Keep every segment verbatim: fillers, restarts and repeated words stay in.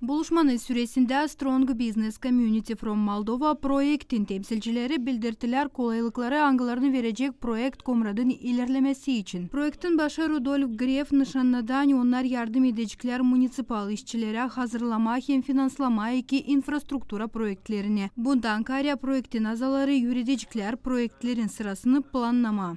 Buluşmanın süresindä Strong Business Community from Moldova proektin temsilcileri bildirttilär kolaylıkları, angılarını verecek proekt Komratın ilerlemesi için. Proektin başı Rudolf Gref nışannadı, ani onnar yardım edeceklär municipal işçilerä hazırlamaa hem finanslamaa iki infrastruktura proektlerini. Bundan kaarä proektin azaları üüredeceklär proektlerin sırasını plannamaa.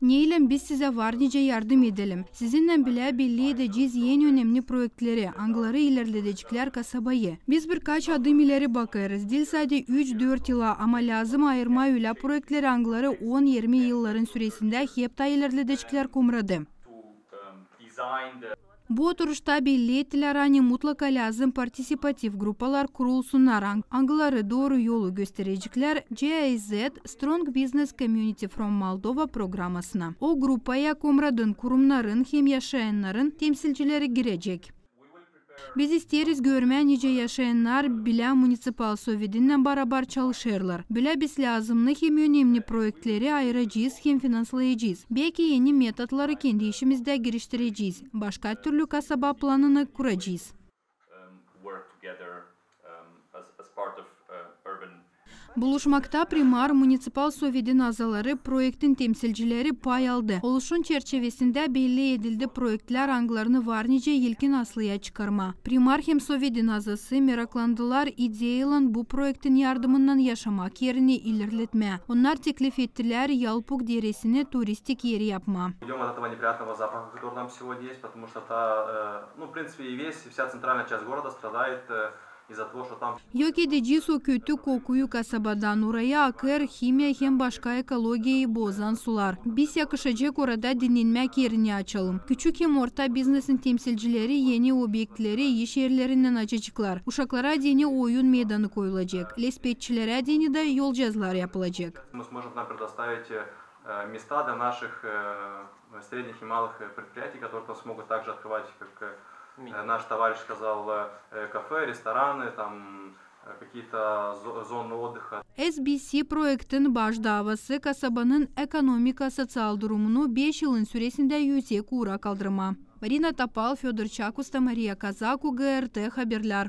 Neylän biz sizä var nicä yardım edelim? Sizinnän bilä belli edecez en önemni proektleri, angıları ilerledeceklär kasabayı. Biz birkaç adım ileri bakêrız, diil sade üç-dört yıla, ama lääzım ayırmaa ölä proektleri, angıları on-irmi yılların süresindä heptä ilerledeceklär Komratı. Bu oturuşta belli ettilär, ani mutlaka lääzım partisipativ grupalar kurulsunnar, ang-, angıları dooru yolu göstereceklär G I Z, Strong Business Community from Moldova programasına. O grupaya Komratın kurumnarın hem yaşayannarın temsilcileri girecek. Biz isteeriz görmää, nicä yaşayannar bilä municipal sovetinnän barabar çalışêrlar. Bilä biz lääzımnı hem önemni proektleri ayıracez hem finanslayacez. Beki eni metodları kendi işimizdä giriştirecez. Başka türlü kasaba planını kuracez. Buluşmakta primar, municipal sovetin azaları, proektin temsilcileri pay aldı. Oluşum çerçivesindä belli edildi proektlär, angılarını var nicä ilkin aslıya çıkarmaa. Primar hem sovetin azası meraklandılar ideyaylan bu proektin yardımınnan yaşamak erini ilerletmää. Onnar teklif ettilär Yalpuk deresini turistik er yapmaa. Идём от этого неприятного запаха, который там сегодня есть, потому что та, э, ну, в принципе, и весь, и вся центральная часть города страдает, э, из-за того, что там... Yok edecez o kötü kokuyu kasabadan. Orayı akêr himiya hem başka ekologiyayı bozan sular. Biz yakışacek orada dinnenmäk erini açalım. Küçük hem orta biznesin temsilcileri eni obyektleri iş erlerinnän açaceklar. Uşaklara deyni oyun meydanı koyulacek. Lesipedçilerä deyni dä yolcaazlar yapılacek. Мы сможем там предоставить, э, места для наших, э, средних и малых, э, предприятий, которые там смогут также открывать, как, э, наш товарищ сказал, э, э, кафе, рестораны, там, э, какие-то зо-, зоны отдыха. S B C proektin baş daavası kasabanın ekonomika, soţial durumunu beş yılın süresindä üzek uura kaldırmaa. Marina Topal, Födor Çakusta, Mariya Kazaku, G R T haberlär.